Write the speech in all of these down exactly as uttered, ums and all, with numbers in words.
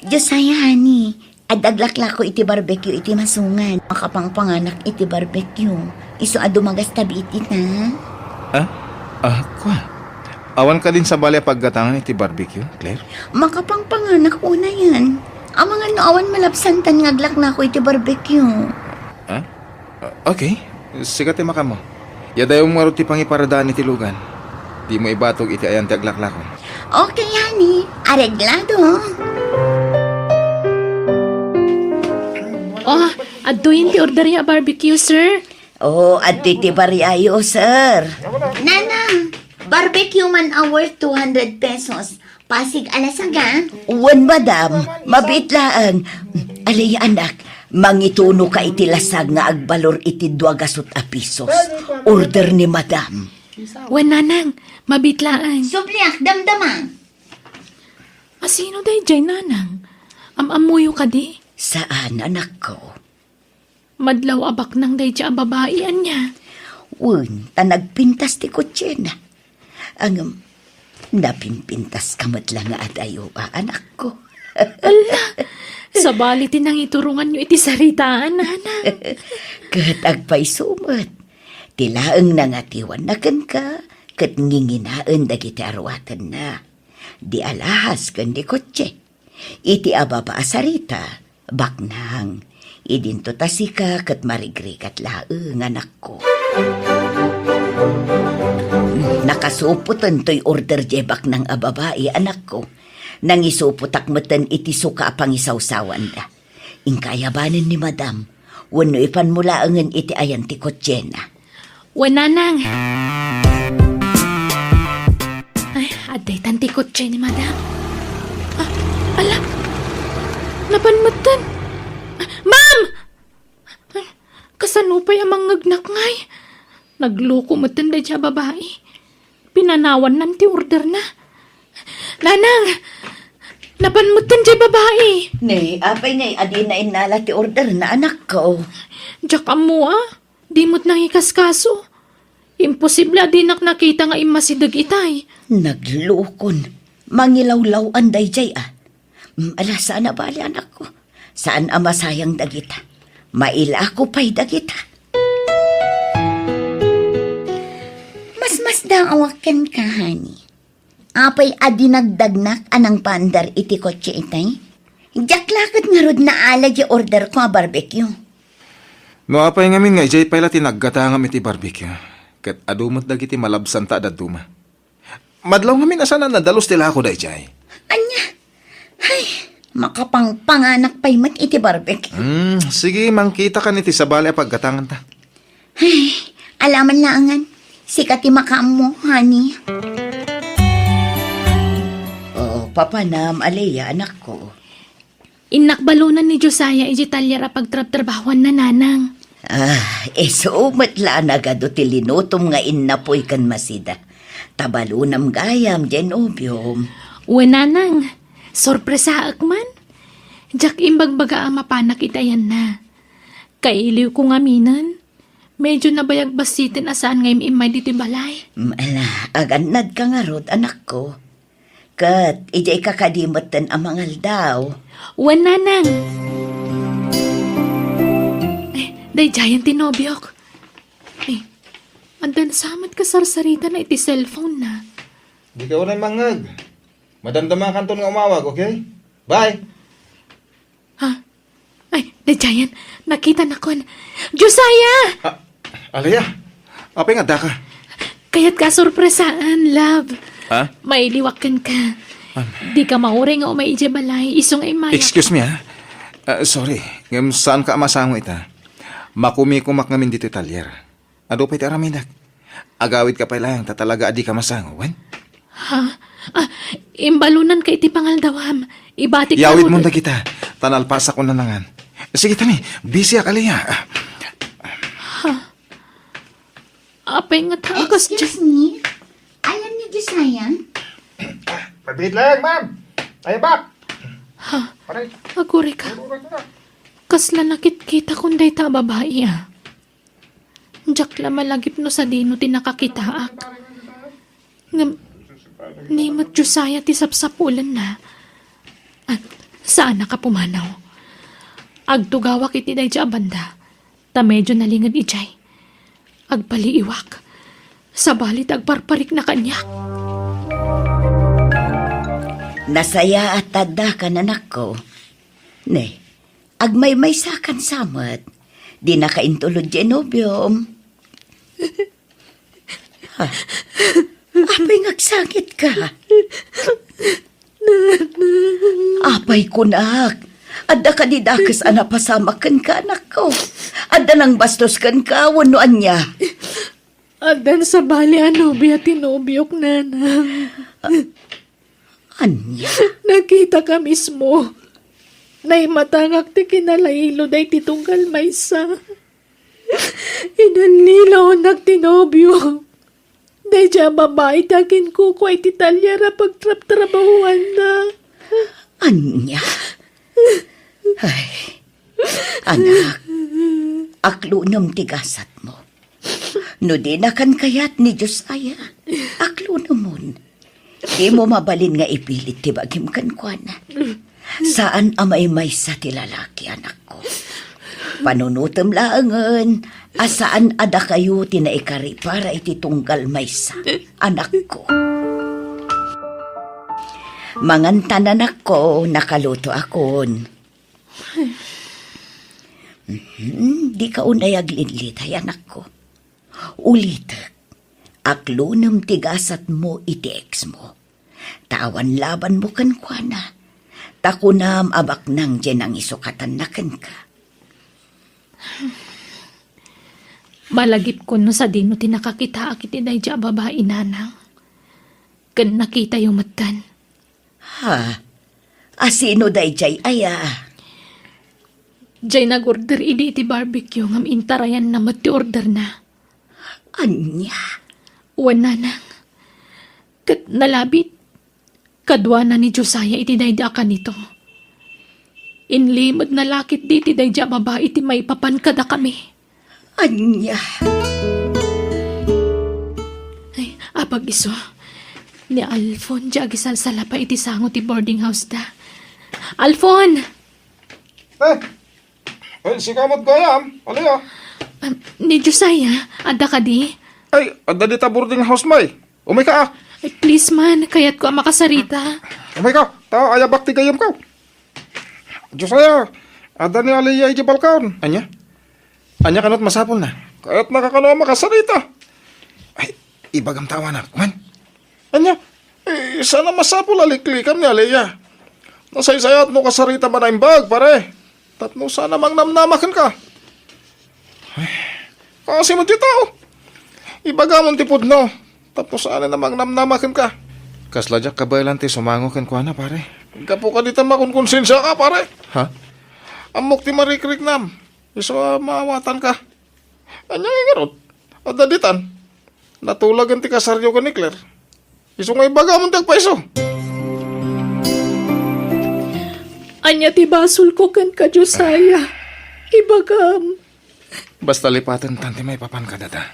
Josiah, honey, adda aglaklako iti barbecue iti masungan. Makapangpanganak iti barbecue. Isu a dumagas ta biit ita. Ah? Ah, kua? Awan kadin sabali a paggatangan iti barbecue, Claire? Makapangpanganak unayen. Amangan no awan malabsantan nga aglaknako iti barbecue. Ah? Ah, okay. Sika ti makaammo. Yadayom ngarud ti pangiparadaan iti lugan. Dimo ibatog iti ayan ti aglaklako. Okay, honey. Areglado. Oh, adtoyen ti order ya barbecue, sir. Oh, adtoy ti bariayo, sir. Nanang, barbecue man a worth two hundred pesos. Pasig a lasag, a? Wen, madam. Mabiit laeng. Alay, anak, mangitunoka iti lasag nga agbalor iti dua gasut a pisos. Order ni madam. Wen, nanang. Mabiit laeng. Subliak, damdama. Asino daydiay, nanang? Am-ammoyo kadi? Saan, anakko. Madlaw a baknang daydiay a babai, ania? Wen, ta nagpintas ti kotsena. Ngem, napimpintaska met la nga adayo, a, anakko. Ala, sabali ti nangituronganyo iti saritaan, nanang. Ket agpayso met. Ti laeng nangatiwanna kenka, ket nginginaen dagiti aruatenna. Di alahas ken di kotse. Iti ababa a sarita, baknang, idinto ta sika ket marigrigat laeng, anakko. Nakasupoten toy order diay baknang a babai, anakko. Nangisupotak metten iti suka a pangisawsawanda. Inka ayabanen ni madam, wenno ipanmo laengen iti ayan ti kotsena. Wen, nanang. Ay, adda itan ti kotse ni madam. Ah, ala, napan metten. Ah, ma'am! Ay, kasano pay a mangngegnak ngay? Nagloko metten daydiay a babai. Pinanawannan ti orderna. Nanang! Napan metten diay babai! Ni, apay ngay a dina innala ti orderna, anakko? Diak ammo, a. Di met nangikaskaso. Imposible a dinak nakita nga immasideg itay. Naglukon. Mangilawlaw-an daydiay, a. Mm, ala, saan a bali, anakko. Saan a masayang dagita. Mailako pay dagita. Masmasdaawak kenka, honey. Apay a dinagdagnak a nangpaandar iti kotse itay? Diak la ket ngarud naala diay orderko a barbecue. No apay ngamin nga idiay pay la ti naggatangam iti barbecue, ket adu met dagiti malabsanta a dadduma. Madlaw ngamin a saan a nadalus ti lako daydiay. Ania? Ay, makapangpanganak pay met iti barbecue. Hmm, sige, mangkitakan iti sabali a paggatanganta. Ay, alaman laengen. Sika ti makaammo, honey. Oo, papanam, Alea, anakko. Innak balonan ni Josiah idiay talyer a pagtrabtrabahuanna, nanang. Ah, isu met la a nagadu ti linutom nga innapoy ken masida. Ta balonam gayam diay nobiom. Wen, nanang, sorpresaek man. Diak imbagbaga a mapanak iti ayanna. Kailiwko ngaminen, medyo nabayag bassiten a saan nga im-immay ditoy balay. Mm, ala, agannadka ngarud, anakko. Ket idiayka kadi metten a mangaldaw. Wen, nanang. Eh, daydiayen ti nobiok. Eh, addan sa met kasarsaritana iti cellphone na. Dika unay mangngeg. Madamdamakanton nga umawag, okay? Bye! Ha? Ay, daydiayen, nakitanakon. Josiah! Ah, Alea, apay nga addaka? Kayatka a sorpresaan, love. Ha? Mailiwak kenka. An- Dika mauray nga umay idiay balay, isu nga immayak. Excuse me, ha? Ah, sorry, ngem saanka a masango ita. Makumikumak ngamin ditoy talyer. Adu pay ti aramidek. Agawidka pay laeng ta talaga a dika masango, wen? Ha? Ah, imbalonanka iti pangaldawam. Ibatik Yawidmon dagita, ta nalpasak unanangan. Sige, tami, busyak, Alea. Ha? Apay nga ta, akas Excuse me? Ayan ni Josiah? Mabit lang, ma'am. Ay, bak. Ha? Aray. Agurika. Agurika. Kasla nakitkitakon dayta a babai, a. Diak la malagip no sadino ti nakakitaak. Ngem, ni met Josiah ti sapsapulenna. Ah, Saanak a pumanaw. Agtugawak iti daydiay a banda, ta medio nalinged idiay. Agpaliiwak, sabali ti agparparikna kaniak. Nasayaat ta addakan, anakko. Ne, agmaymaysakan sa met. Dinaka intulod diay nobiom. Ha? Apay nga agsangitka? Apay kunak? Adda kadi dakes a napasamak kenka, anakko? Adda nangbastos kenka wenno ania? Addan sabali a nobia ti nobiok, nanang. Ania? Nakitaka mismo. Naimatangak ti kinalailo daydi tunggal maysa. Inallilaonnak ti nobio. Daydiay a babai ti aginkukua iti talyer a pagtrabtrabahuanna. Ania? Ay, anak, aklunem ti gasatmo. No dinakan kayat ni Dios aya, aklunemon. Dimo mabalin nga ipilit ti bagim kenkuana. Saan a maymaysa ti lalaki, anakko. Panunotem laengen a saan a dakayo ti naikari para iti tunggal maysa, anakko. Mangantan, anakko, nakalutoakon. Mhm, dika unay aglinlitay, anakko. Ulitek, aklunem ti gasatmo iti eksmo. Ta awan labanmo kenkuana. Ta kunam a baknang diay nangisukatanna kenka. Malagipkon no sadino ti nakakitaak iti daydiay a babai, nanang. Ken nakitayo metten. Ha? A sino daydiay aya? Diay nag-order idi iti barbecue ngem intarayanna met ti orderna. Ania? Wen, nanang. Ket nalabit, kaduana ni Josiah iti daydi a kanito. Inlimedna la ketdi iti daydi a babai ti maipapan kadakami. Ania? Ay, apag-isu. Ni Alfon, diay agisalsalapa iti sango ti boarding house da. Alfon! Eh, eh, sika met gayam, Aliyah. Ah, ni Josiah, adda kadi? Ay, adda dita boarding house, may. Umayka, ah. Ay, please man, kayatko a makasarita. Umayka, ta ayabak ti gayyemko. Josiah, adda ni Aliyah idiay balkon. Ania? Ania kano ti masapulna? Kayatnaka kano a makasarita. Ay, ibagam ta awanak, wen? Ania? Eh, saan a masapul a liklikam ni Aliyah. Nasaysayaat no kasarita man a imbag, pare. Tapno saan a mangnamnama kenka. Ay, kasi met ti tao. Ibagamon ti pudno. Tapno saan a mangnamnama kenka. Kasla diak kabaelan ti sumango kenkuana, pare. Gapu kadi ta makonkonsensiaka, pare. Ha? Ammok ti marikriknam. Isu a maawatanka. Ania ngay ngarud? Adda ditan. Natulagen ti kasaryo ken ni Claire. Isu nga ibagamon ti agpaiso. Ania ti basolko kenka, Josiah? Ibagam. Basta lipatentan ti maipapan kadata.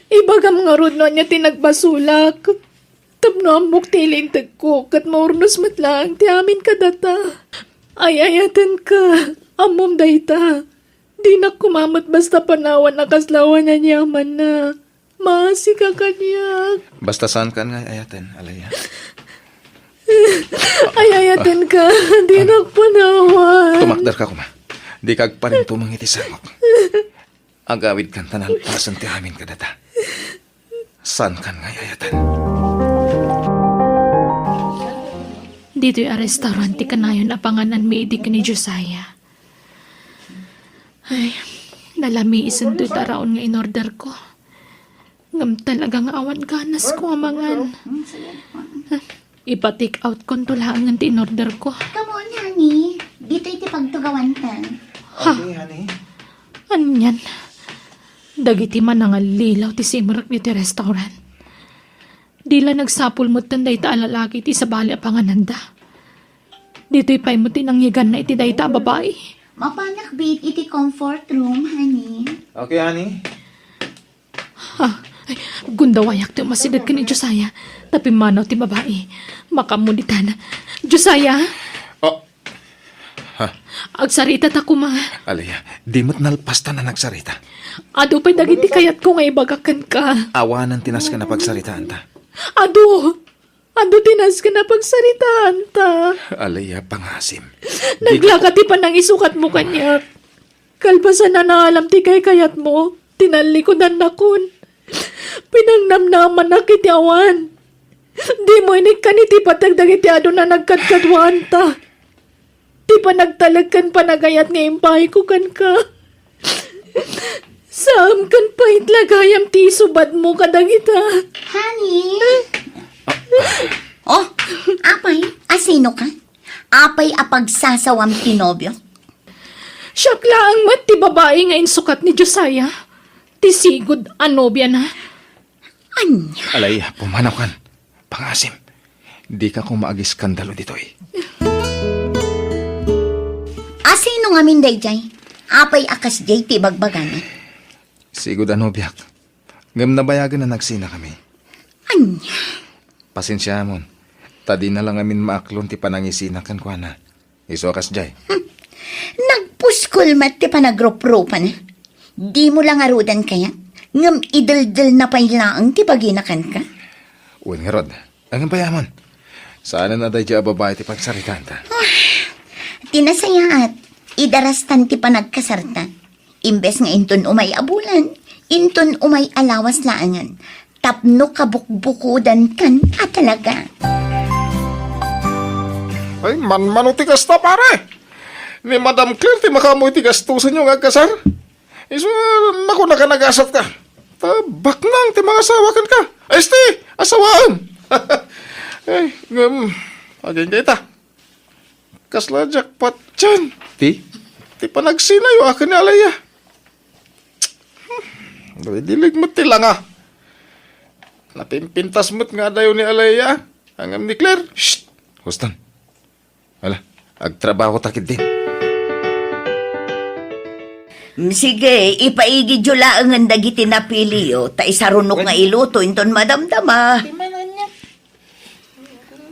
Ibagam ngarud no ania ti nagbasolak. Tapno ammok ti ilintegko, ket maurnos met laeng ti amin kadata. Ay-ayatenka, ammom dayta. Dinak koma met basta panawan a kasla awan aniamanna. Maasika kaniak. Basta saankan nga ay-ayaten, Aliyah. Ay-ayatenka, dinak panawan. Tumakderka koma. Dika agparintumeng iti sangok. Agawidkan ta nalpasen ti amin kadata. Saankan nga ay-ayaten. Ditoy a restaurant ti kanayon a pangananmi idi ken ni Josiah. Ay, nalamiisen toy taraon nga inorderko. Ngem talaga nga awan ganasko a mangan. Ipa-take out konto laengen ti inorderko. Come on, honey. Ditoy ti pagtugawanta. Ha? Okay, honey. Anian? Dagiti manangallilaw ti simrek ditoy restaurant. Di la nagsapul metten dayta a lalaki iti sabali a pangananda. Ditoy pay met ti nangyiganna iti dayta a babai. Mapanak, babe, iti comfort room, honey. Okay, honey. Ha? Ay, gundawayak ti umasideg ken ni Josiah. Ta pimmanaw ti babai. Makaammo ditan. Josiah? Oh, Ha? Agsaritata koma. Alaya, di met nalpasta a nagsarita. Adu pay dagiti kayatko nga ibagak kenka. Awanen ti nasken a pagsaritaanta. Adu! Adu ti nasken a pagsaritaanta. Alaya, pangasim. Naglaka ti panangisukatmo kaniak. Kalpasan a naalam ti kaykayatmo, tinallikudannakon. Pinangnamnamanak iti awan. Dimo inikkan iti pateg dagiti adu a nagkadkaduaanta. Ti panagtalek ken panagayat nga impaayko kenka. Saan ken pay la gayam ti isubadmo kadagita. Honey? Oh, apay, asino ka? Apay a pagsasawam ti nobio? Siak laeng met ti babai nga insukat ni Josiah. Ti sigud a nobiana. Ania? Alay, pumanaw kan. Pangasim. Dika koma agiskandalo ditoy. Asino ngamin daydiay? Apay a kasdiay ti ibagbagana? Sigud a nobiak. Ngem nabayagen a nagsinakami. Ania? Pasensiamon. Ta dina la ngamin maaklon ti panangisina kenkuana. Isu a kasdiay. Hmm. Nagpuskol met ti panagruprupana. Dimo la ngaruden kayat, ngem ideldelna pay laeng ti bagina kenka. Wen ngarud, ngem pay amon. Saanen a daydiay a babai ti pagsaritaanta. Ah, ti nasayaat, idarastan ti panagkasarta. Imbes nga inton umay a bulan, inton umay a lawas laengen. Tapno kabukbukodankan a talaga. Ay, manmano ti kasta, pare. Ni Madam Claire ti makaammo iti gastosenyo nga agkasar. Isu, naku, nakanagasat ka. Ta baknang ti mangasawa kenka. Ay, esti, asawaem. Ay, ngem, agingga ita. Kasla jackpot diay. Ti? Ti panagsinayo aken ni Alaya. Hmm, dilig met ti langa. Napimpintas met nga adayo ni Alaya. Ngem ni Claire, shh! Huston. Ala, agtrabaho ta ketdin. Mm, sige, ipaigidyo laengen dagiti napiliyo, ta isarunok nga iluto inton madamdama.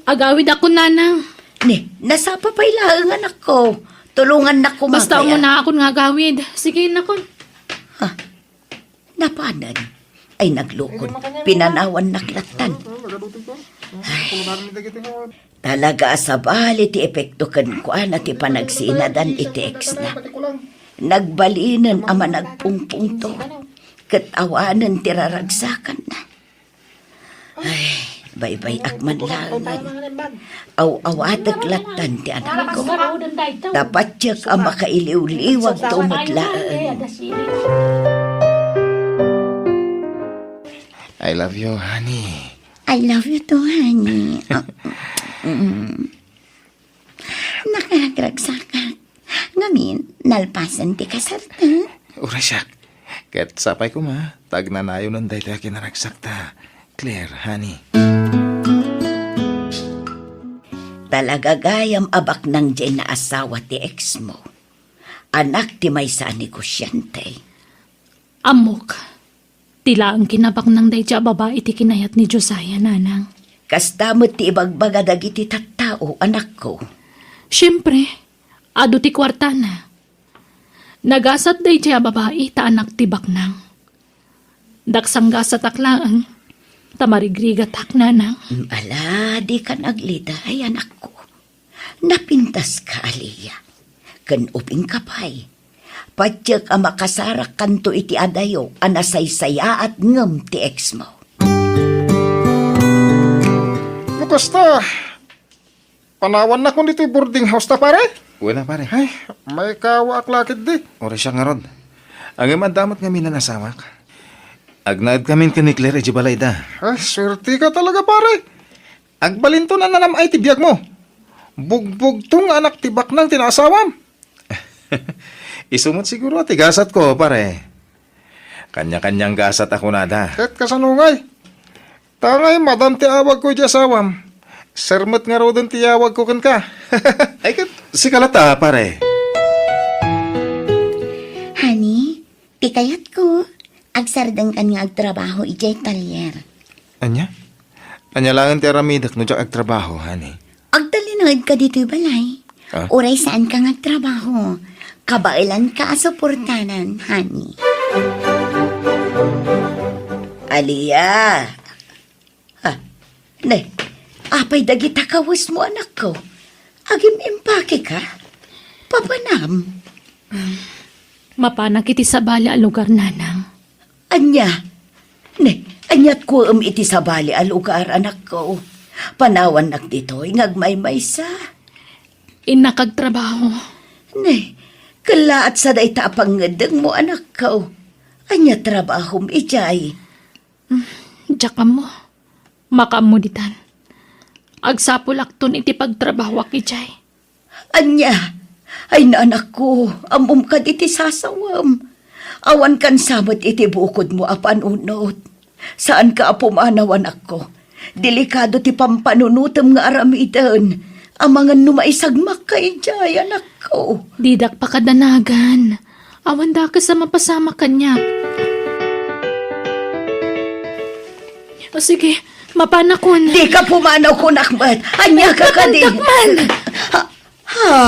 Agawidakon, nanang. Ni, nasapa pay laeng, anakko. Tulongannak koma. Basta kaya. Umunakon nga agawid. Sige, nakon. Ha? Napanen. Ay, naglukon. Pinanawannak lattan. Ay. Talaga a sabali ti epekto kenkuana ti panagsinadan iti ex-na. Nagbalinen a managpungpungto. Ket awanen ti raragsakanna. Ay, baybay-ak man laengen. Aw-awatek lattan ti anakko. Ta patiek a makailiwliwagto met laeng. I love you, honey. I love you too, honey. Ah, mm. Nakaragragsakak. Ngamin, nalpasen ti kasarta. Uray siak. Ket sapay koma, ta agnanayonen daytoy a kinaragsakta. Claire, honey. Talaga gayam a baknang diay naasawa ti ex mo. Anak ti maysa a negosyante. Ammok. Ti laeng kinabaknang daydiay a babai ti kinayat ni Josiah, nanang. Kasta met ti ibagbaga dagiti tattao, anakko. Siempre, adu ti kuartana. Nagasat daydiay a babai ta anak ti baknang. Daksanggasatak laeng, ta marigrigatak, nanang. Ala, dikan agliday, anakko. Napintaska, Aliyah, ken ubingka pay. Patiek a makasarakkanto iti adayo a nasaysayaat ngem ti ex mo. No kasta, panawannakon ditoy boarding house ta, pare? Wen a, pare. Ay, maikawaak la ketdi. Uray siak ngarud. Ngem adda met ngamin a nasawak. Agnaedkamin ken ni Claire idiay balayda. Ay, suerteka talaga, pare. Agbalinto a nanam-ay ti biagmo. Bugbugto nga anak ti baknang ti naasawam. Isu met siguro ti gasatko, pare. Kanya-kanyang gasat a kunada. Ket kasano ngay? Ta ngay, madam ti awagko idiay asawam. Sir met ngaruden ti yawagko kenka. Ay, ket sika latta, pare. Honey, ti kayatko, agsardengkan nga agtrabaho idiay talyer. Ania? Ania laeng ti aramidek no diak agtrabaho, honey? Agtalinaedka ditoy balay. Ah? Uray saanka nga agtrabaho, kabaelanka a suportanan, honey. Alia. Ah, ne, apay dagita kawesmo, anakko? Agim-impakeka? Papanam? Mapanak iti sabali a lugar, nanang. Ania? Ne, aniat kuem iti sabali a lugar, anakko? Panawannak ditoy nga agmaymaysa. Innak agtrabaho. Ne, kellaat sa dayta a pangngeddengmo, anakko. Ania trabahom idiay? Hmm, diak ammo. Makaammo ditan. Agsapulakton iti pagtrabahoak idiay. Ania? Ay, nanakko, ammom kadi ti sasawem? Awan kansa met iti bukodmo a panunot. Saanka a pumanaw, anakko. Delikado ti pampanunotem nga aramiden. Amangan no maisagmakka idiay, anakko. Didak pakadanagan. Awan dakes a mapasamak kaniak. O sige, mapanakon. Dika pumanaw, kunak met. Ania ka kadi? Mapantak man! Ha? Ha?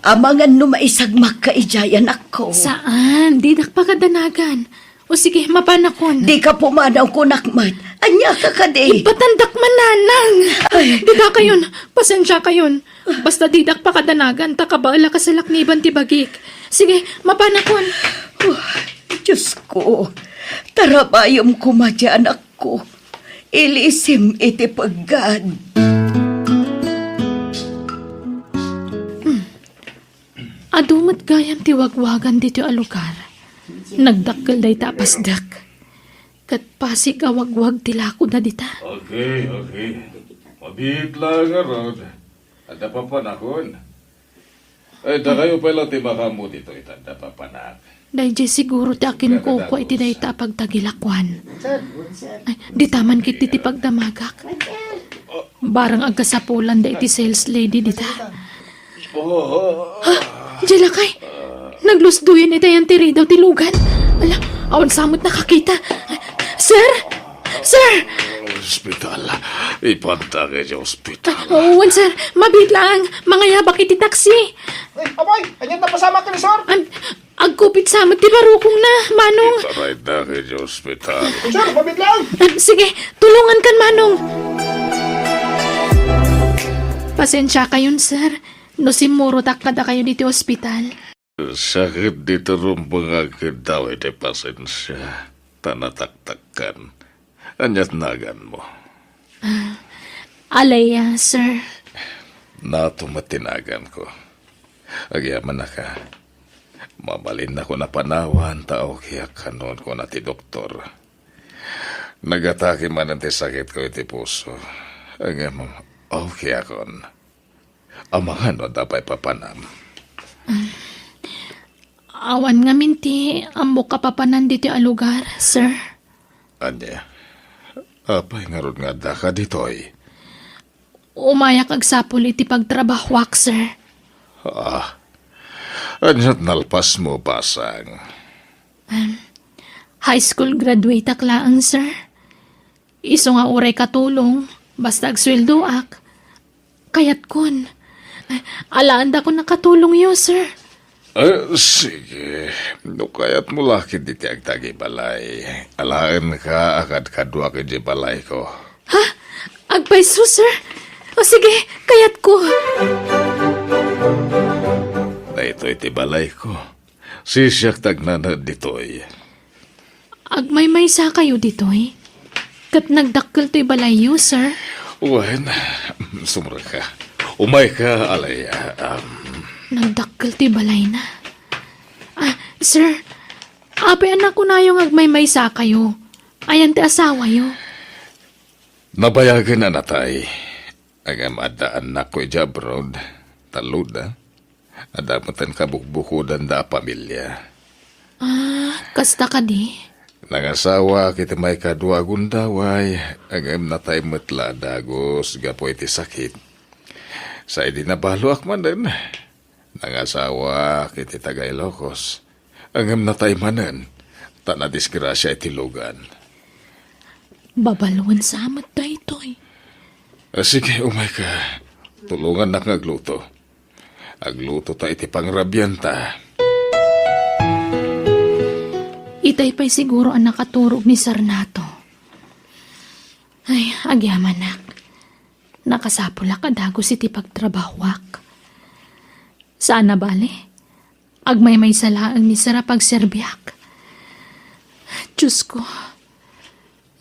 Amangan no maisagmakka idiay, anakko. Saan, didak pakadanagan. O sige, mapanakon. Dika pumanaw, kunak met. Ania ka kadi? Ipatandak man, nanang. Ay. Dika kayon, pasensia kayon. Basta didak pakadanagan, ta kabaelak a salakniban ti bagik. Sige, mapanakon. Oh, Diyos ko, tarabayem koma ti anakko. Ilisim iti peggad. Hmm. Adu met gayam ti wagwagan ditoy a lugar. Nagdakkel dayta a pasdek. Ket pasig a wagwag ti lakoda dita. Okay, okay. Mabiit laeng ngarud. Adda papanakon. Ay, dakayo pay la ti makaammo ditoy, ta adda papanak. Daydiay siguro ti akinkukua iti dayta a pagtagilakuan. Ay, dita man ketdi ti pagdamagak. Barang agkasapulan da iti sales lady dita. Oh. Ha? Diay lakay? Naglusdoyen iti ayan ti ridaw ti lugan. Ala, awan sa met nakakita. Sir? Sir! Ospital. Ipantak iti ospital. Wen, sir. Mabiit laeng. Mangayabak iti taksi. Ay, apay, anian napasamak ken ni sir? Am, agkupit sa met ti barukongna, Manong. Itaraydakon iti ospital. Sir, mabiit laeng. Am, sige, tulongankan, Manong. Pasensia kayon, sir, no simmurotak kadakayo ditoy ospital. Sakit ditoy rumbeng nga agkiddaw iti pasensia, ta nataktakkan. Aniat naganmo? Ah, Alea, sir. Nato met ti naganko. Agyamanaka. Mabalinnakon a panawan ta okay-ak kanon, kuna ti doktor. Nag-atake manen ti sakitko iti puso. Ngem okay-akon. Amangan no adda pay papanam. Awan ngamin ti ammok a papanan ditoy a lugar, sir. Ania? Apay ngarud nga addaka ditoy? Umayak agsapul iti pagtrabahoak, sir. Ah, aniat nalpasmo, basang? Em, high school graduate-ak laeng, sir. Isu nga uray katulong, basta agsueldoak, kayatkon. Alaendakon a katulongyo, sir. Eh, sige. No kayatmo la ketdi ti agtagibalay, alaenka a kadkaduak idiay balayko. Ha? Agpayso, sir? O sige, kayatko. Daytoy ti balayko. Sisiak ti agnanaed ditoy. Agmaymaysa kayo ditoy? Ket nagdakkel toy balayyo, sir? Wen, sumrek ka. Umay ka, Alea. Um, Nagdakkel toy balayna. Ah, sir, apay a nakunayo nga agmaymaysa kayo? Ayan ti asawayo? Nabayagen a natay. Ngem adda annakko idiay abroad. Talloda. Adda metten kabukbukodanda a pamilia. Ah, kasta kadi? Nangasawaak iti maikadua a gundaway, ngem natay met la a dagus gapu iti sakit. Sa idi nabaloak manen, nangasawaak iti taga-Ilocos. Ngem natay manen, ta nadisgrasia iti lugan. Babaluen sa met daytoy. Ah, sige, umayka. Tulongannak nga agluto. Agluto ta iti pangrabianta. Itay pay siguro a nakaturog ni Sarnato. Ay, agyamanak. Nakasapulak a dagus iti pagtrabahuak. Saan a bale, agmaymaysa laeng ni Sir a pagserbiak. Diosko,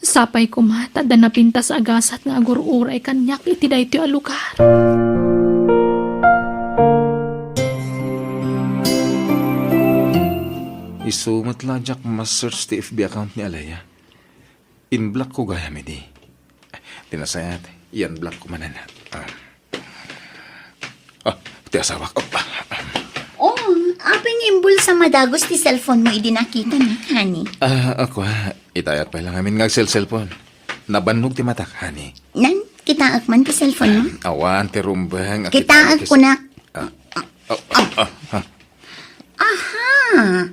sapay koma ta adda napintas a gasat nga agur-uray kaniak iti daytoy a lugar. Isu met la diak ma-search ti F B account ni Alea. In-block ko gayam idi. Ti nasayaat, i-unblock ko manen. Ah. Ah, ti asawak. Oh, ah. Oh, apay nga imbulsam a dagus ti cellphone mo idi nakitam, honey? Ah, ako, ah. Itayak pay la ngamin nga agselselpon. Nabannog ti matak, honey. Nan, kitaek man ti cellphone mo? Awan, ti rumbeng. Kitaek ko na. Ah. Oh, ah, ah, ah. Aha!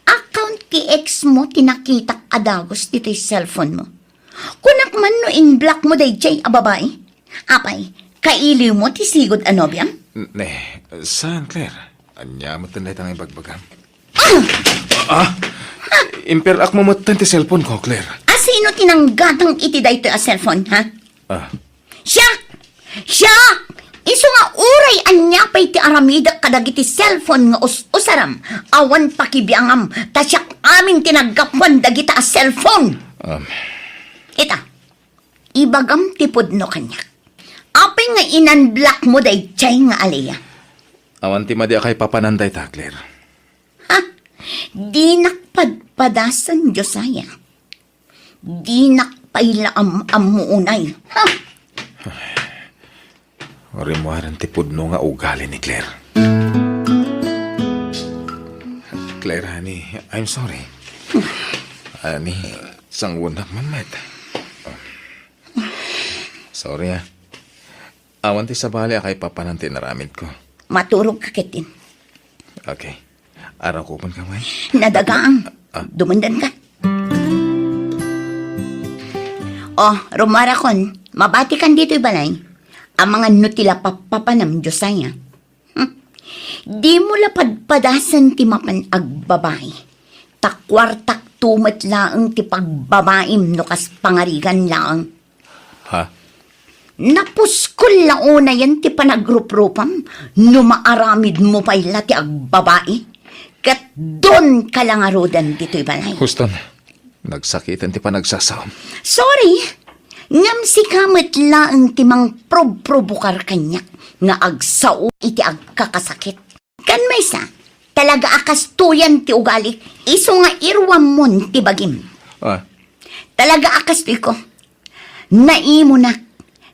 Account ti ex mo ti nakitak a dagus ditoy cellphone mo. Kunak man no in-block mo daydiay a babai. Apay, kailiw mo ti sigud a nobiam? N-, ne, saan, Claire? Ania met dayta nga ibagbagam? Ah! Ah! Imper-ak mo metten ti cellphone ko, Claire. A sino ti nanggatang iti daytoy a cellphone, ha? Ah. Siak! Siak! Isu nga uray ania pay ti aramidek kadagiti cellphone nga us-usaram, awan pakibiangam, ta siak amin ti naggapuan dagita a cellphone. Um. Ita, ibagam ti pudno kaniak. Apay nga in-unblock mo daydiay nga Alea? Awan ti madi a kaipapanan dayta, Claire. Ha? Dinak padpadasen, Josiah. Dinak pay la am-ammo unay. Ha? Rimmuaren ti pudno nga ugali ni Claire. Claire, honey, I'm sorry. Honey, sanguenak man met. Sorry, ah. Awan ti sabali a kaipapanan ti inaramidko. Maturogka ketdin. Okay. Arakupenka man. Nadagaam. Ah. Dumandanka. Oh, rumuarakon, mabatikan ditoy balay. Amangan no ti la pappapanam, Josiah. Hmm. Dimo la padpadasen ti mapan agbabai. Ta kuartak to met laeng ti pagbabaim no kas pangarigan laeng. Ha? Napuskol la unayen ti panagruprupam no maaramidmo pay la ti agbabai, ket donka la ngaruden ditoy balay. Houston, nagsakiten ti panagsasaom. Sorry, ngem sika met laeng ti mangprobprobokar kaniak nga agsao iti agkakasakit. Ken maysa, talaga a kastoyan ti ugalik, isu nga iruammon ti bagim. Ah. Talaga a kastoyko. Naimunak,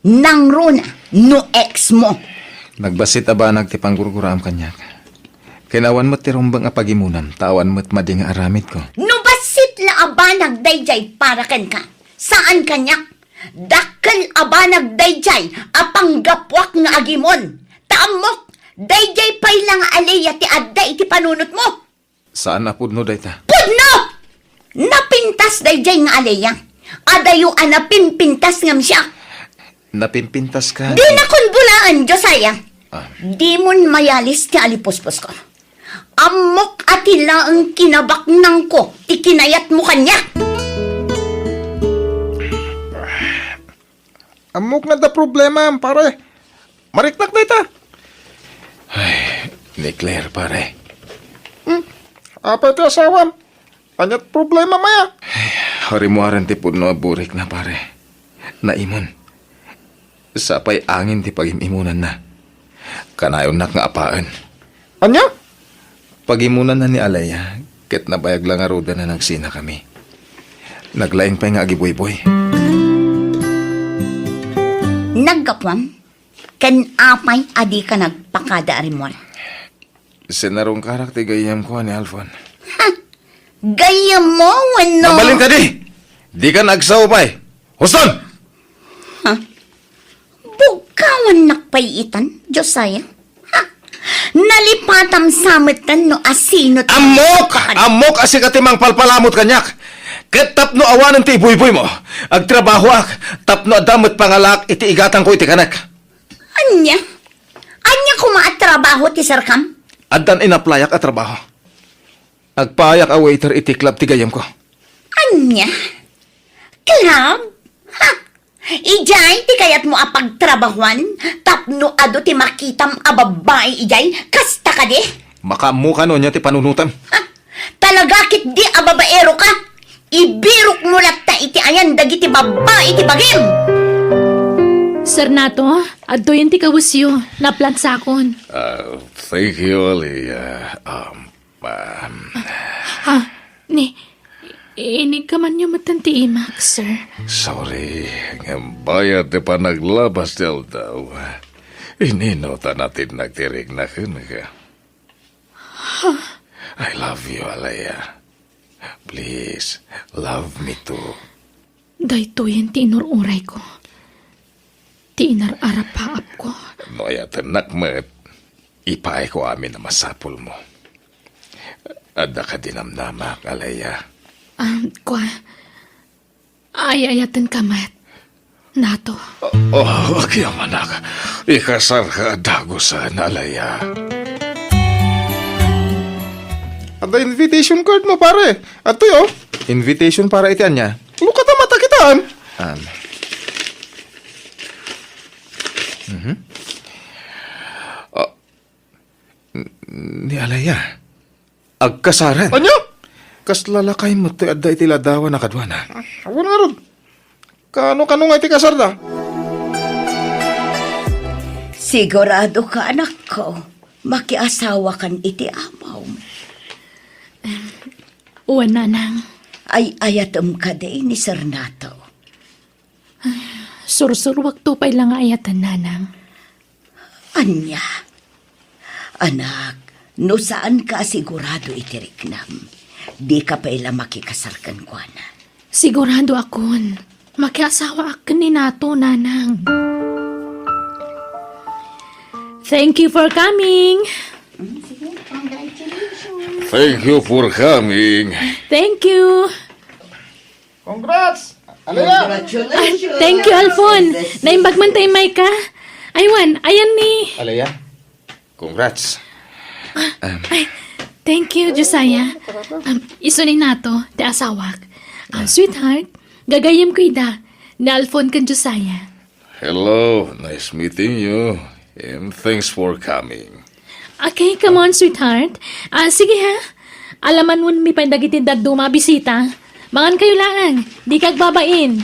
nangruna, no ex mo. Nagbassit a banag ti panggurguraam kaniak. Ken awan met ti rumbeng a pagimonam, ta awan met madi nga aramidko. No bassit la a banag daydiay para kenka, saan kaniak. Dakkel a banag daydiay a panggapuak nga agimon. Ta ammok, daydiay pay la nga Alea ti adda iti panunotmo. Saan a pudno dayta? Pudno! Napintas daydiay nga Alea. Adayo a napimpintas ngem siak. Napimpintas ka? Dinakon bunaan, Josiah. Ah. Dimon mayalis ti alipusposko. Ammok a ti laeng kinabaknangko ti kinayatmo kaniak. Ammok nga adda problema, pare. Mariknak dayta. Ay, ni Claire, pare. Hmm? Apay ti asawam? Ania't problema, maya? Ay, rimmuaren ti pudno a burikna, pare. Naimon. Sapay angin ti pagim-imonanna. Kanayonnak nga apaen. Ania? Pagimonanna ni Alea, ket nabayag la ngaruden a nagsinakami. Naglaing pay nga agibuyboy. Naggapuam? Ken apay a dika nagpakada a rimmuar? Sinarungkarak ti gayyemko, ni Alfon. Ha? Gayyemmo wenno? Mabalin kadi! Dika agsao pay! Houston! Ha? Bugkawannak pay itan, Josiah? Ha? Nalipatam sa metten no asino ti Ammok! Ammok a sika ti mangpalpalamut kaniak. Ket tapno awanen ti ibuybuymo, agtrabahoak tapno adda met pangalaak iti igatangko iti kanek. Ania? Ania koma a trabaho ti serkam? Addan inaplayak a trabaho. Agpaayak a waiter iti club ti gayyemko. Ania? Club? Ha! Idiay ti kayatmo a pagtrabahuan tapno adu ti makitam a babbai idiay? Kasta kadi? Makaammo ka no ania ti panunotem. Ha! Talaga ketdi a babaero ka? Ibirokmo latta iti ayan dagiti babbai ti bagim! Sir Nato, adtoyen ti kawesyo. Naplansakon. Ah, thank you, Aliyah. Um, um, Ha? Ni, inigkamanyo metten ti imak, sir. Sorry, ngem bayat ti panaglabas ti aldaw. Inino ta natinag ti rikna kenka? I love you, Aliyah. Please, love me too. Daytoyen ti inur-urayko. Ti inar-arapaapko. No ayatennak met, ipaayko amin a masapulmo. Adda kadi namnamak, Aliyah? Ah, kua, ay-ayatenka met, Nato. Oh, agyamanak. Ikasarka a dagusen, Aliyah. Adda invitation card mo, pare. Adtoy, oh. Invitation para iti ania? Lukata matakitan. Um. Mhm. Ah, n-, ni Aliyah. Agkasaren. Ania? Kasla lakay met ti adda iti ladawan a kaduana. Awan ngarud. Kano-kano nga iti kasarda? Sigurado ka, anakko, makiasawakan iti amom. Wen, nanang. Ay-ayatem kadi ni Sir Nato? Sursuruakto pay la nga ayaten, nanang. Ania? Anak, no saanka a sigurado iti riknam, dika pay la makikasar kenkuana. Siguradoakon, makiasawaak ken ni Nato, nanang. Thank you for coming. Mm, sige, congratulations. Thank you for coming. Thank you. Congrats! Aliyah! Congratulations! Ah, thank you, Alfon. Naimbag man ta imayka. Ay, wen, ayan ni Aliyah, congrats. Ah, um, ay, thank you, Josiah. Um, isu ni Nato, ti asawak. Ah, sweetheart, gagayyemko ida, ni Alfon ken Josiah. Hello, nice meeting you, and thanks for coming. Okay, come on, sweetheart. Ah, sige ha. Alamanonmi pay dagiti dadduma a bisita. Mangankayo laeng. Dika agbabain.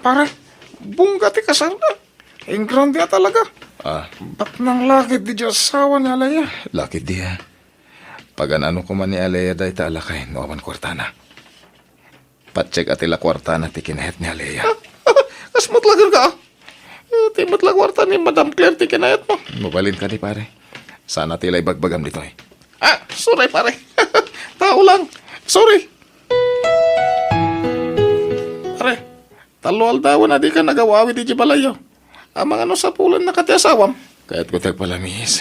Pare, bongga ti kasarda. Engrande a talaga. Ah. Baknang lakay di asawa ni Aliyah. Lakay di, ah. Pagan-ano koma ni Aliyah dayta a lakay no awan kuartana. Patsekka ti la kuartana ti kinayat ni Aliyah. Kas met la kenka, ah. Eh, ti met la kuarta ni Madam Claire ti kinayatmo. Mabalin kadi, pare. Sana ti la ibagbagam ditoy. Ah, sorry, pare. Tao lang. Sorry. Pare, tallo aldawen a dika nagaw-awid idiay balayyo. Amangan no sapulennaka ti asawam. Kayatko ti agpalamiis.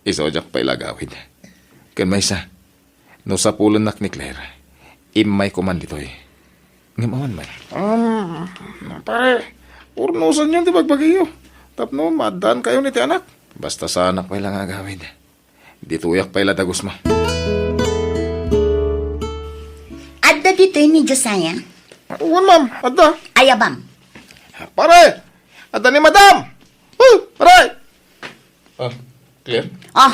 Isu a diak pay la agawid. Ken maysa, no sapulennak ni Claire, immayko man ditoy. Ngem awan man. Um, pare, urnosenyon ti bagbagiyo. Tapno maaddaankayon iti anak. Basta saanak pay la nga agawid. Ditoyak pay la dagusmo. Adda ditoy ni Josiah? Wen, ma'am. Adda. Aya, ma'am. Pare! Adda ni Madam! Oh, pare! Ah, Claire? Oh,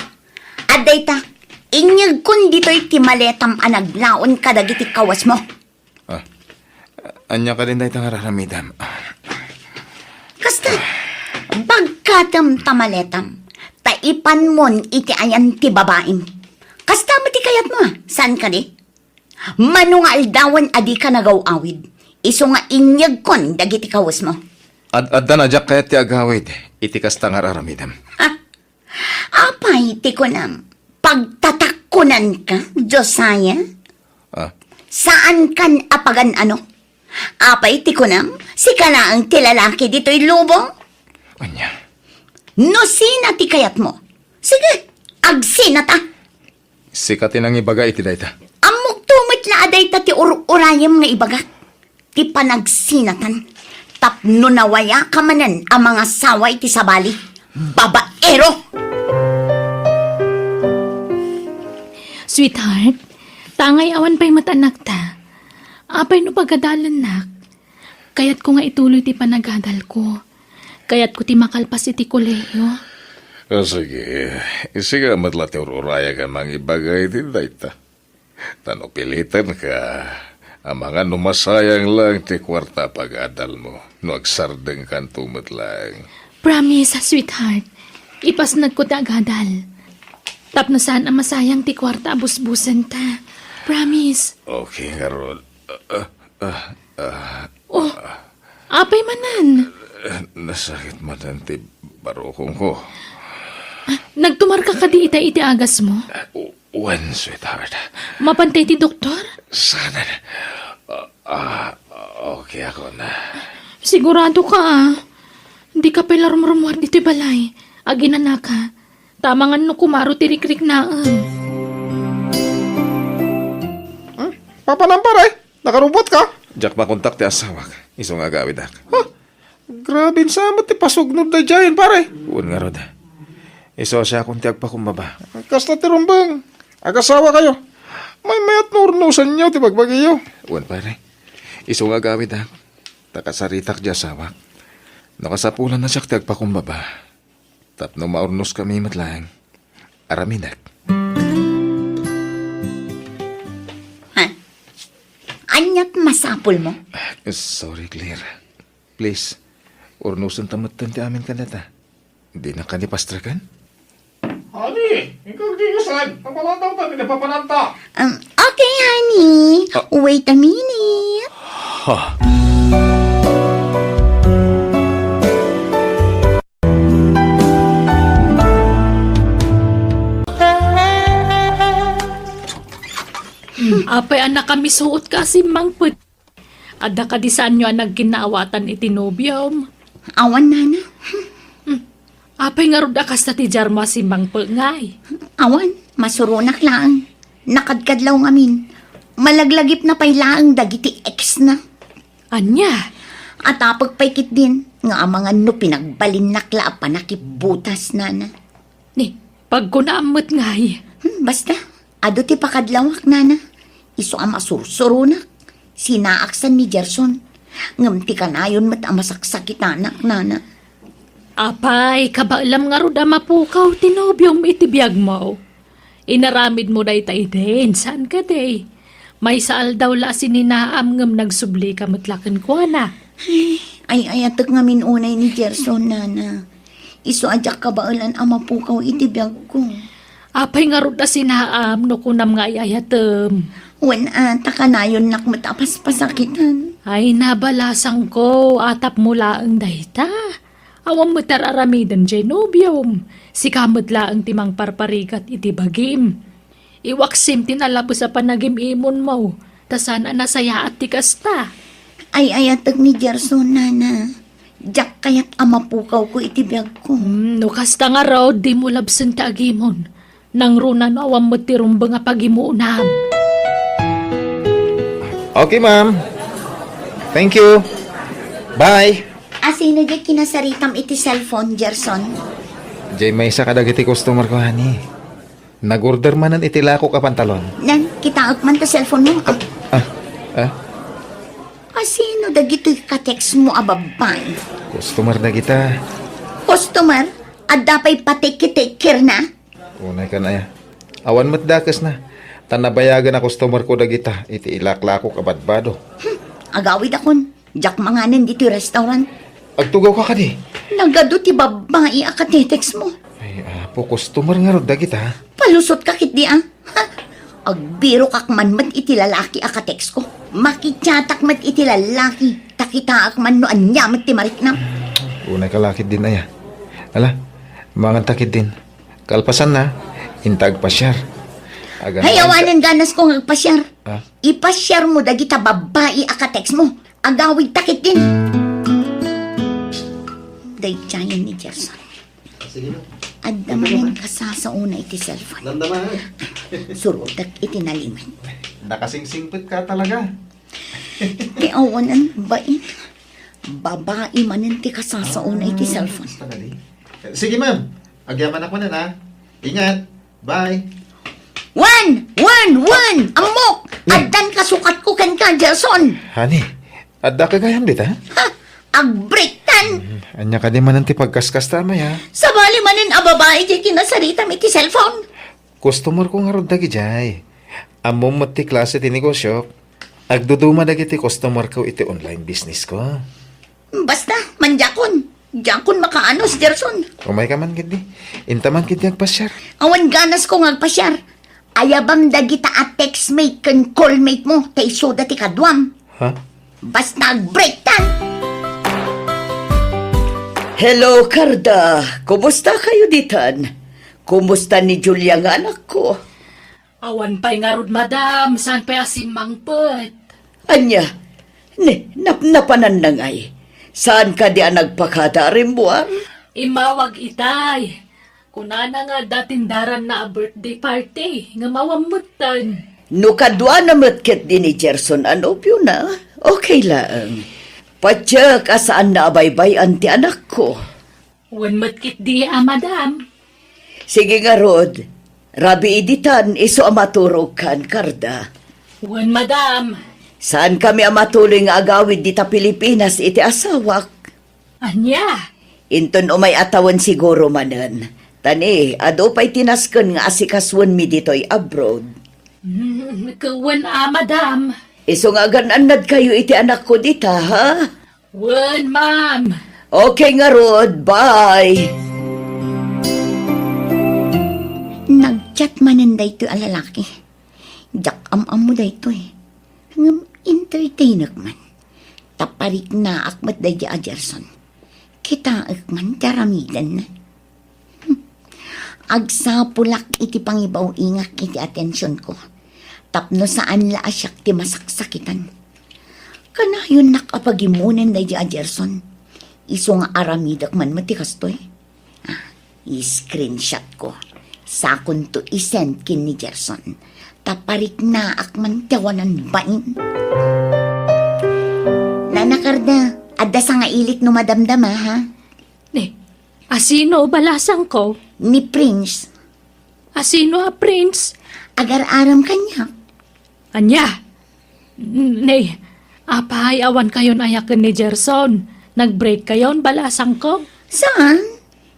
adda ita. Inyegkon ditoy ti maletam a naglaon kadagiti kawesmo. Ah, ania kadin dayta nga ar-aramidem? Kasta, bagkatem ta maletam, ta ipanmon iti ayan ti babaim. Kasta met ti kayatmo, a? Saan kadi? Mano nga aldawen a dika nagaw-awid, isu nga inyegkon dagiti kawesmo. Ad-, addan a diak kayat ti agawid iti kasta nga ar-aramidem. Ha? Apay ti kunam, pagtatakkonanka, Josiah? Ah. Saankan a pagan-ano? Apay ti kunam, sika laeng ti lalaki ditoy lubong? Ania? No sina ti kayatmo, Sige, agsinata. Sika ti nangibaga iti dayta. Ammokto met la a dayta ti ur-urayem nga ibagak. Ti panagsinatan. Tapno nawayaka manen a mangasawa iti sabali. Babaero! Sweetheart, tangay awan pay met anakta. Apay no pagadalennak? Kayatko nga ituloy ti panagadalko. Kayatko ti makalpas iti kolehiyo. Ah, sige. Sika met la ti ur-urayek a mangibaga iti dayta. Ta no pilitenka, amangan no masayang lang ti kuarta a pagadalmo no agsardengkanto met laeng. Promise, sweetheart. Ipasnagko ti agadal. Tapno saan a masayang ti kuarta a busbusenta. Promise. Okay, ngarud. Ah, ah, ah, ah. Oh, apay manen? Eh, nasakit manen ti barukongko. Ah, nagtumarka kadi ita iti agasmo? Ah, u-, wen, sweetheart. Mapantay ti doktor? Saan? Ah, ah, okay ako na. Sigurado ka, ah. Dika pay la rumrumuar ditoy balay. Aginanaka. Ta amangan no kumaro ti rikriknaem. Hmm? Papanam, pare? Nakarubuatka? Diak makontak ti asawak. Isu nga agawidak. Ha? Grabe, sa met ti pasugnod daydiayen, pare. Wen ngarud. Isu a siakon ti agpakumbaba. Kasta ti rumbeng. Agasawakayo. Maymayat no urnosenyo ti bagbagiyo. Wen, pare. Isu nga agawidak. Ta kasaritak ti asawak. No kasapulan a siak ti agpakumbaba. Tapno maurnoskami met laeng. Aramidek. Ha? Ania ti masapulmo? Ah, sorry, Claire. Please, urnosenta metten ti amin kadata. Dinak kadi pastreken? Honey, inka agdigasan. Napalantaw ta ti napapananta. Um, okay, honey. Ah. Wait a minute. Ha? Apay a nakamisuotka a simmangpet? Adda kadi saanyo a nagkinnaawatan iti nobiom? Awan, nana. Hmm. Apay ngarud a kasta ti diarmo a simmangpet ngay? Awan, masuronak laeng. Nakadkadlaw ngamin. Malaglagipna pay laeng dagiti ex na. Ania? Atapek pay ketdin nga amangan no pinagbalinnak la a panakibbutas, nana. Ni, pagkunaam met ngay. Hmm, basta, adu ti pakadlawak, nana. Isu a masursuronak. Sinaaksan ni Gerson. Ngem ti kanayon met a masaksakitanak, nana. Apay, kabaelam ngarud a mapukaw ti nobiom iti biagmo. Inaramidmo dayta idin, saan kadi? Maysa aldaw la a sininaam ngem nagsublika met la kenkuana. Ay, ay-ayatek ngamin unay ni Gerson, nana. Isu a diak kabaelan a mapukaw iti biagko. Apay ngarud a sinaam no kunam nga ay-ayatem? Wen a, ta kanayonnak met a paspasakitan. Ay, nabalasangko, atapmo laeng dayta. Awan met ar-aramiden jay nobiom. Sika met laeng ti mangparparigat iti bagim. Iwaksim ti nalabes a panagim-imonmo, ta saan a nasayaat ti kasta. Ay-ayatek ni Gerson, nana. Diak kayat a mapukawko iti biagko. Hmm, no kasta ngarud, dimo labsen ti agimon. Nangruna no awan met ti rumbeng a pagimonam. Okay, ma'am. Thank you. Bye. Asino diay kinasaritam iti cellphone, Gerson? Diay maysa kadagiti customer ko, honey. Nag-order manen iti lakok a pantalon. Nan, kitaek man ta cellphone mo. Ah, ah, ah. Asino dagitoy ka-text mo a babbai? Customer dagita. Customer? Adda pay pa-take-take care na? Unay kan aya. Awan met dakesna. Ta nabayagen a customer ko dagita iti ilaklakok a badbado. Hmm, agawidakon. Diak manganen ditoy restaurant. Agtugawka kadi? Nagadu ti babbai a ka-text mo. Ay, apo, customer ngarud dagita. Palusotka ketdi, a? Ha? Agbirokak man met iti lalaki a ka-text ko. Makichatak met iti lalaki. Ta kitaek man no ania met ti mariknam. Unay ka la ketdin aya. Ala, manganta ketdin. Kalpasanna, inta agpasiar. Agan-, Hay, awanen ganasko nga agpasiar. Ah? Ipasiarmo dagita babbai a ka-text mo. Agawidta ketdin. Daydiayen ni Gerson. Sige na. Adda manen kasasaona iti cellphone. Damdama, ha? Surotek iti nalimed. Nakasingsingpetka talaga. Ti awanan bain. Babai manen ti kasasaona iti cellphone. Basta kadi. Sige, ma'am. Agyamanak manen, ha? Ingat. Bye. Wen! Wen! Wen! Ammok! Addan kasukatko kenka, Gerson! Honey, adda ka gayam dita? Ha? Agbreaktan! Ania kadi manen ti pagkaskasta, Maya? Sabali manen a babai diay kinasaritam iti cellphone. Customerko ngarud dagidiay. Ammom met ti klase ti negosiok. Agduduma dagiti customerko iti online businessko. Basta, mandiakon. Diakon makaanus, Gerson. Umayka man ketdi. Inta man ketdi agpasiar. Awan ganasko nga agpasiar. Ayabam dagita a textmate ken callmate mo, ta isuda ti kaduam. Ha? Basta agbreaktan! Hello, Carda. Kumusta kayo ditan? Kumusta ni Julia nga anakko? Awan pay ngarud, madam. Saan pay a simmangpet? Ania? Ne, nap-, napananna ngay? Saan kadi a nagpakada a rimmuar? Immawag itay. Kunana nga adda tindaranna a birthday party, ngem awan metten. No kaduana met ketdi ni Gerson a nobiona, okay laeng. Patiek a saanna a baybay-an ti anakko. Wen met ketdi a, madam. Sige ngarud, rabii ditan isu a maturogkan, Carda. Wen, madam. Saankami a matuloy nga agawid dita Pilipinas iti asawak. Ania? Inton umay a tawen siguro manen. Ta ni, adu pay ti nasken nga asikasoenmi ditoy abroad. Mm, ket wen a, madam. Isu nga agan-annadkayo iti anakko dita, ha? Wen, ma'am. Okay ngarud, bye. Nag-chat manen daytoy a lalaki. Diak am-ammo daytoy. Ngem entertainek man. Ta pariknaak met daydi a Gerson. Kitaek man ti aramidenna. Agsapulak iti pangibaw-ingak iti atensionko tapno saan la a siak ti masaksakitan. Kanayonnak a pagimonen daydi a Gerson. Isu nga aramidek man met ti kastoy. Ah, i-screenshot ko. Sakonto i-send ken ni Gerson. Ta pariknaak man ti awanan bain. Nana Carda, adda sangailik no madamdama, ha? Ni, asino balasangko? Ni Prince. Asino a Prince? Agar-aram kaniak. Ania? Ni, apay awan kayon ayaken ni Gerson? Nag-break kayon, balasangko? Saan?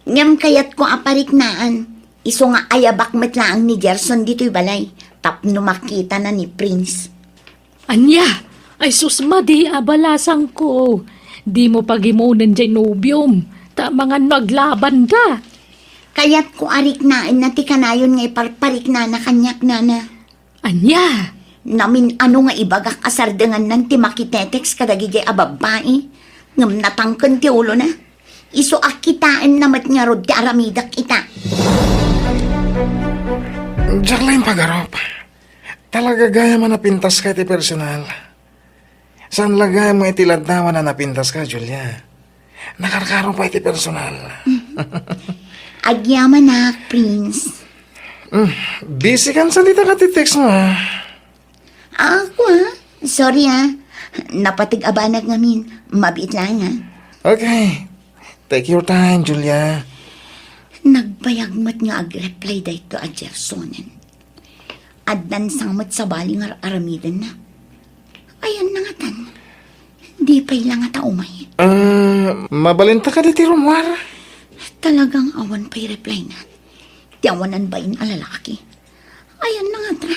Ngem kayatko a pariknaan. Isu nga ayabak met laeng ni Gerson ditoy balay tapno makitana ni Prince. Ania? Ay sus, madi a balasangko. Dimo pagimonen diay nobiom, ta amangan no aglabanda. Kayatko a riknaenna ti kanayon nga iparpariknana kaniak, nana. Ania? Namin-ano nga ibagak a sardengannan ti makitetext kadagidiay a babbai, ngem natangken ti ulona. Isu a kitaenna met ngarud ti aramidek ita. Diak la impagarup. Talaga gayam a napintaska iti personal. Saan la gayam nga iti laddawan a napintaska, Julia. Nakarkaro pay iti personal. Agyamanak, Prince. Mm, busy kan sa dita ka ti text mo, ah. Ako, ah? Sorry, ah. Napateg a banag ngamin. Mabiit lang, ah. Okay. Take your time, Julia. Nagbayag met nga agreply daytoy a Gersonen. Addan sa met sabali nga ar-aramidenna. Ayanna ngatan. Di pay la ngata umay. Ah, mabalinta kadi ti rummuar? Talagang awan pay reply na. Ti awanan bain a lalaki. Ayanna ngata.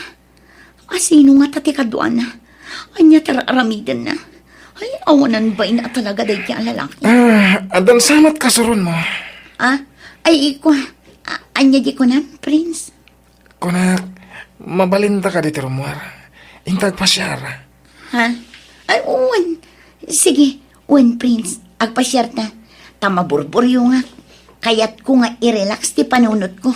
Asino ngata ti kaduana? Ania ti ar-aramidenna? Ay, awanan bain a talaga daydi a lalaki. Ah, addan sa met kasuron mo. Ah? Ay, iko. A-, ania di kunam, Prince? Kunak, mabalinta kadi ti rummuar. Inta agpasiar. Ha? Ay, wen. Sige, wen, Prince. Agpasiarta. Ta maburburyo nga. Kayatko nga i-relax ti panunotko.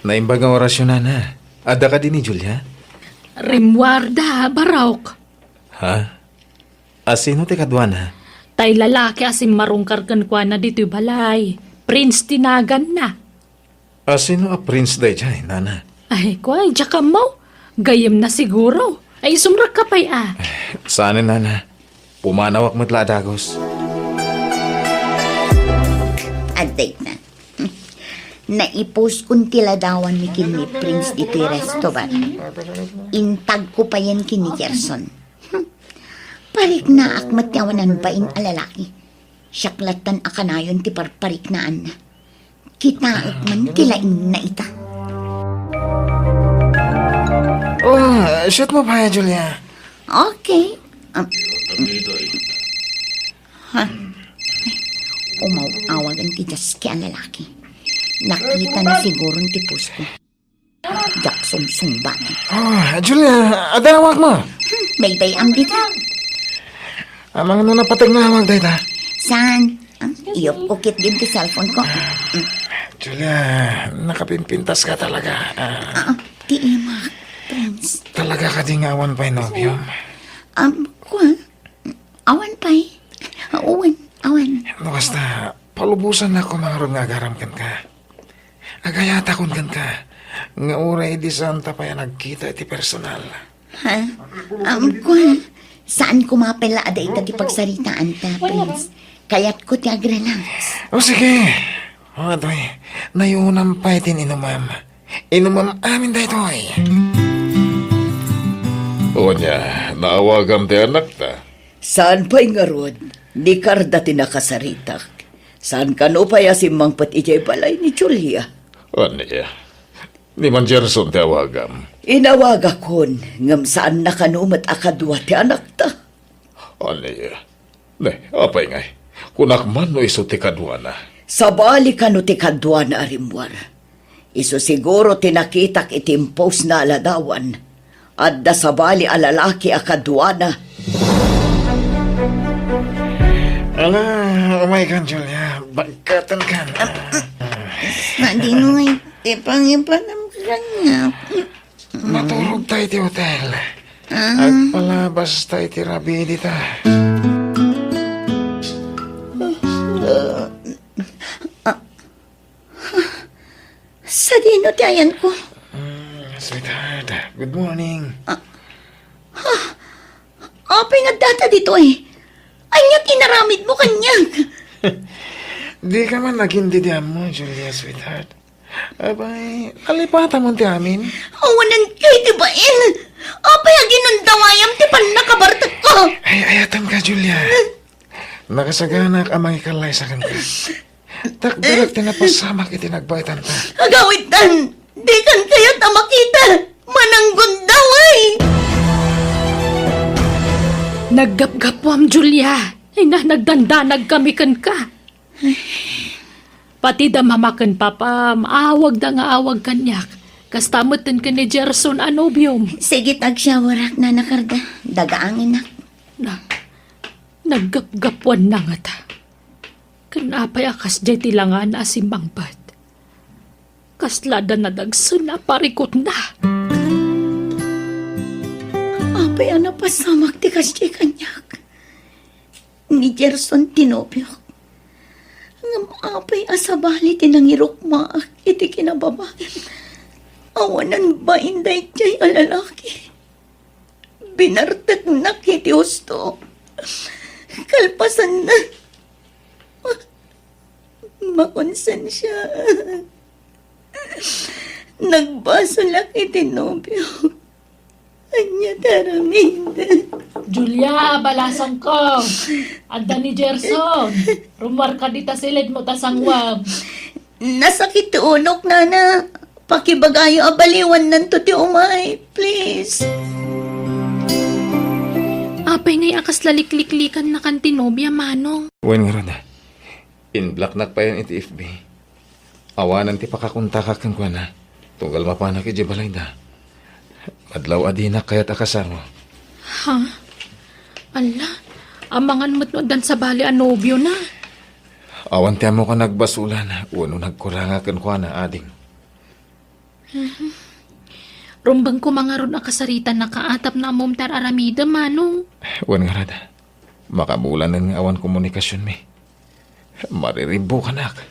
Naimbag nga orasyon, nana. Adda kadi ni Julia? Rimmuarda, Barok. Ha? Asino ti kaduana? Tay lalaki a simmarungkar kenkuana ditoy balay. Prince ti naganna. A, sino a Prince daydiay, nana? Ay, kuay, diak ammo. Gayyemna siguro. Ay, isumrekka pay a. Saan, nana. Pumanawak met la a dagus. Adda ita. Naipuskon ti ladawanmi ken ni Prince ditoy resto bar. Intagko payen ken ni Gerson. Pariknaak met ti awanan bain a lalaki. Siak lattan a kanayon ti parpariknaanna. Kitaek man ti laingna ita. Oh, shoot mo pa, Julia. Okay. Um, ha? Umaw-awagan ti diaske a lalaki. Nakita na siguro ti pusko. Diak sungsungbaten. Oh, Julia, adawag mo. Hmm, baybay-am dita. Amangan no napateg nga awag dayta. Saan? Ah, iyupko ketdin ti cellphone ko. Mm. Julia, nakapimpintas ka talaga. Ah. Ah, ti imak, Prince. Talaga kadi nga awan pay nobio? Um, kua? Awan pay. Awan, awan. No kasta, palubosannak koma ngarud nga agaram kenka. Agayatakon kenka, nga uray idi saanta pay a nagkita iti personal. Ha? Um, kua, saan koma pay la a dayta ti pagsaritaanta, Prince. Kayatko ti agrelax. O sige. O, atoy, nayunam pay ti inumam. Inumam amin daytoy. Unya, naawagam ti anakta? Saan pay ngarud, ni Carda ti nakasaritak. Saan kano pay a simmangpet idiay balay ni Julia? Ania? Ni Mang Gerson ti awagam. Inawagakon, ngem saanna kano met a kadua ti anakta. Ania? Ne, apay ngay? Kunak man no isu ti kaduana. Sabali kano ti kaduana a rimmuar. Isu siguro ti nakitak iti imposna a ladawan. Adda sabali a lalaki a kaduana. Ala, umay kan, Julia. Bagkaten kan. Sadino ngay ti pangipanam kaniak? Maturog tayo iti hotel. Ah. Agpalabas tayo iti rabii dita. Ah. Sadino ti ayanko? Mm, sweetheart, good morning. Ah. Ha? Apay nga data ditoy? Ania ti inaramidmo kaniak? Di ka man nagin didiammo, Julia, sweetheart. Abay, nalipatam ti amin. Awanen kay ti bain. Apay a ginandawayam ti pannakabartekko? Ay, ayatem ka, Julia. Nakasaganak a mangikallaysa kenka. Takderek ti napasamak iti nagbaetanta. Agawidtan, di kan kayat a makita. Mananggundaw, ay! Naggapgapuam, Julia. Ay na, nagdandanag kami kenka. Pati da mama ken papam, awagda nga awag kaniak. Kasta metten ken ni Gerson a nobiom. Sige, agsyawarak, Nana Carda. Dagaangenak. Na, naggapgapuanna ngata. Ken apay a kasdiay ti langana a simmangpet? Kasla da nadagsen a parikutna. Apay a napasamak ti kasdiay kaniak? Ni Gerson ti nobiok. Ngem apay a sabali ti nangirukmaak iti kinababaim? Awanan bain daydiay a lalaki. Binarteknak iti husto. Kalpasanna, makonsensiaak. Nagbasolak iti nobiok. Ania ti aramid? Julia, balasangko. Adda ni Gerson. Rummuarka dita siled mo ta sanguam. Nasakit ti unok, Nana. Pakibagayo a baliwannanto ti umay, please. Apay ngay a kasla likliklikannakan ti nobia, Manong? Wen ngarud, inblocknak payen iti F B. Awanan ti pakakontakak kenkuana, tunggal mapanak idiay balayda. Madlaw a dinak kayat a kasaro. Ha? Ala, amangan met no addan sabali a nobiona. Awan ti ammok a nagbasolan wenno nagkuranga kenkuana, ading. Mhm. Rumbeng koma ngarud a kasaritanna kaa tapno ammom ti ar-aramidem, Manong. Wen ngarud. Makabulanen nga awan komunikasionmi. Mariribbukanak.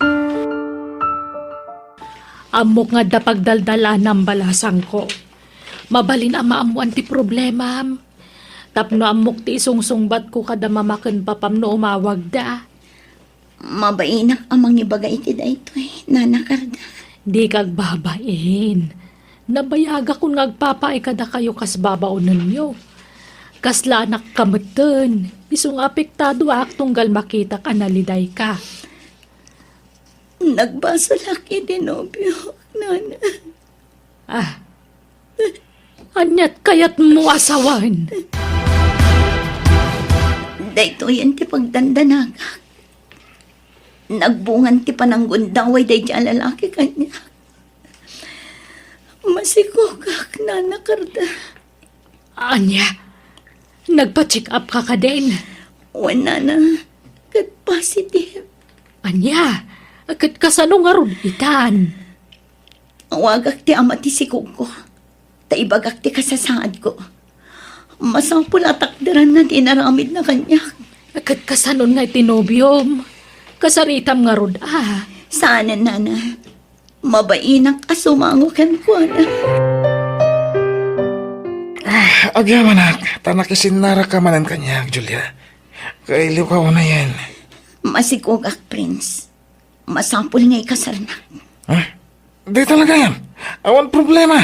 Ammok nga adda pagdaldalanam, balasangko. Mabalin a maammoan ti problemam. Tapno ammok ti isungsungbatko kada mama ken papam no umawagda. Mabainak a mangibaga iti daytoy, Nana Carda. Dika agbabain. Nabayagakon nga agpapaay kadakayo kas babaonenyo. Kasla anakka metten, isu nga apektadoak tunggal makitak a nalidayka. Nagbasolak iti nobio, Nana. Ah, aniat kayatmo a sawen? Daytoyen ti pagdandanagak. Nagbungan ti pananggundaway daydi a lalaki kaniak. Masikogak, Nana Carda. Ania? Nagpa-check up ka kadin? Wen, Nana. Ket positive. Ania? Ket kasano ngarud itan? Awagak ti ama ti sikogko, ta ibagak ti kasasaadko. Masapul a takderanna ti inaramidna kaniak. Ket kasanon nga iti nobiom? Kasaritam ngarud a? Saanen, Nana. Mabainak a sumango kenkuana. Ah, agyamanak, ta nakisinnaraka manen kaniak, Julia. Kailiwka unayen. Masikogak, Prince. Masapul nga ikasarnak. Ha? Di talaga yan. Awan problema.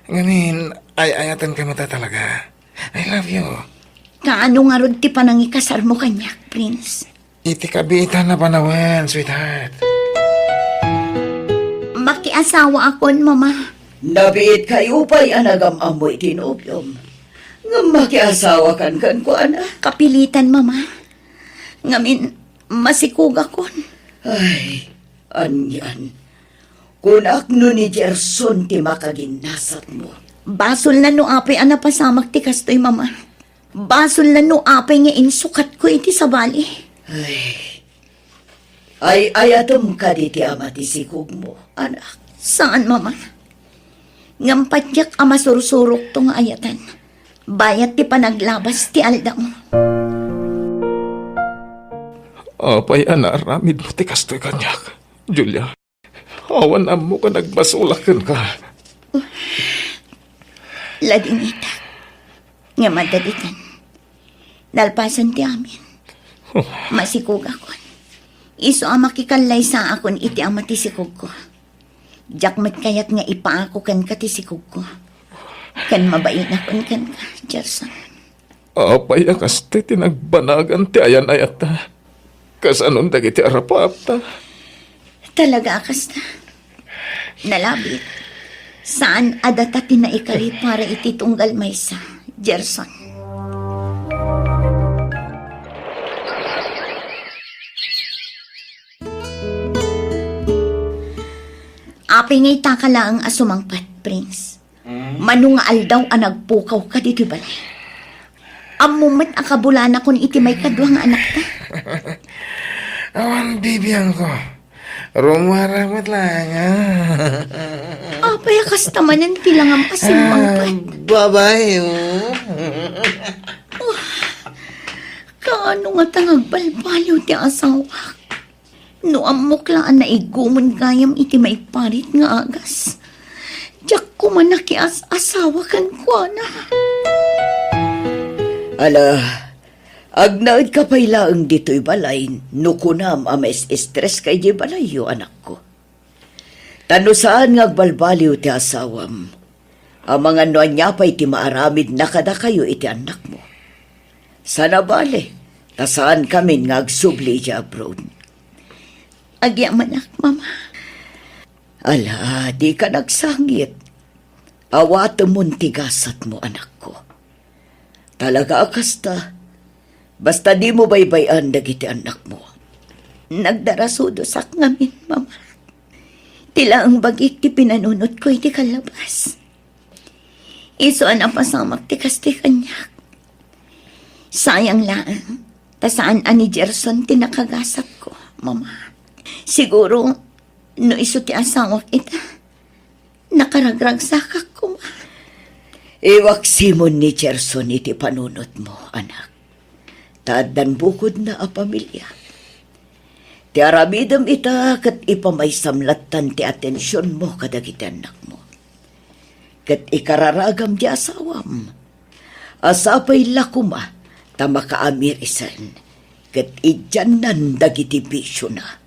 Ngamin, ay-ayatenka met talaga. I love you. Kaano ngarud ti panangikasarmo kaniak, Prince? Iti kabiitan a panawen, sweetheart. Makiasawaakon, Mama. Nabiitkayo pay a nagam-ammo iti nobiom. Ngem makiasawakan kenkuana. Kapilitan, Mama. Ngamin, masikogakon. Ay, anian. Kunak no ni Gerson ti makaginnasatmo. Basolna no apay a napasamak ti kastoy, Mama. Basolna no apay nga insukatko iti sabali. Ay, ay-ayatem kadi ti ama ti sikogmo, anak? Saan, Mama. Ngem patiek a masursurokto nga ayatan. Bayat ti panaglabas ti aldaw. Apay a naaramidmo ti kastoy kaniak, Julia? Awan ammok a nagbasolak kenka. Ladingitak. Ngem adda ditan. Nalpasen ti amin. Masikogakon. Isu a makikallaysaakon iti ama ti sikogko. Diak met kayat nga ipaako kenka ti sikogko. Ken mabainakon kenka, Gerson. Apay a kasta ti nagbanagan ti ayan-ayatta? Kasanon dagiti arapaapta? Talaga a kasta. Nalabit. Saan a data ti naikari para iti tunggal maysa, Gerson. Apay nga itaka laeng a sumangpet, Prince? Mano nga aldaw a nagpukawka ditoy balay? Ammom met a kabulanakon iti maikadua nga anakta. Awan bibiangko. Rumuara met laeng, a. Apay a kasta manen ti langam a simmangpet? Ah, babae, oh. Oh, kaano ngata nga agbalbaliw ti asawak? No ammok la a naigumon gayam iti maiparit nga agas, diak koma nakias-asawa kenkuana. Ala, agnaedka pay laeng ditoy balay no kunam a mais-stress ka idiay balayyo, anakko. Ta no saan nga agbalbaliw ti asawam, amangan no ania pay ti maaramidna kadakayo iti annakmo. Sana bale, ta saankamin nga agsubli idiay abroad. Agyamanak, Mama. Ala, dika nagsangit. Awatemon ti gasatmo, anakko. Talaga a kasta. Basta dimo baybay-an dagiti annakmo. Nagdarasudosak ngamin, Mama. Ti laeng bagik ti pinanunotko iti kallabas. Isu a napasamak ti kastoy kaniak. Sayang laeng, ta saan a ni Gerson ti nakagasatko, Mama. Siguro, no isu ti asawak ita, nakaragragsakak koma. Iwaksimon ni Gerson iti panunotmo, anak. ta addan bukodna a pamilia. Ti aramidem ita ket ipamaysam lattan ti atensionmo kadagiti annakmo. Ket ikararagam ti asawam a sapay la koma ta makaamirisen ket idiannan dagiti bisiona.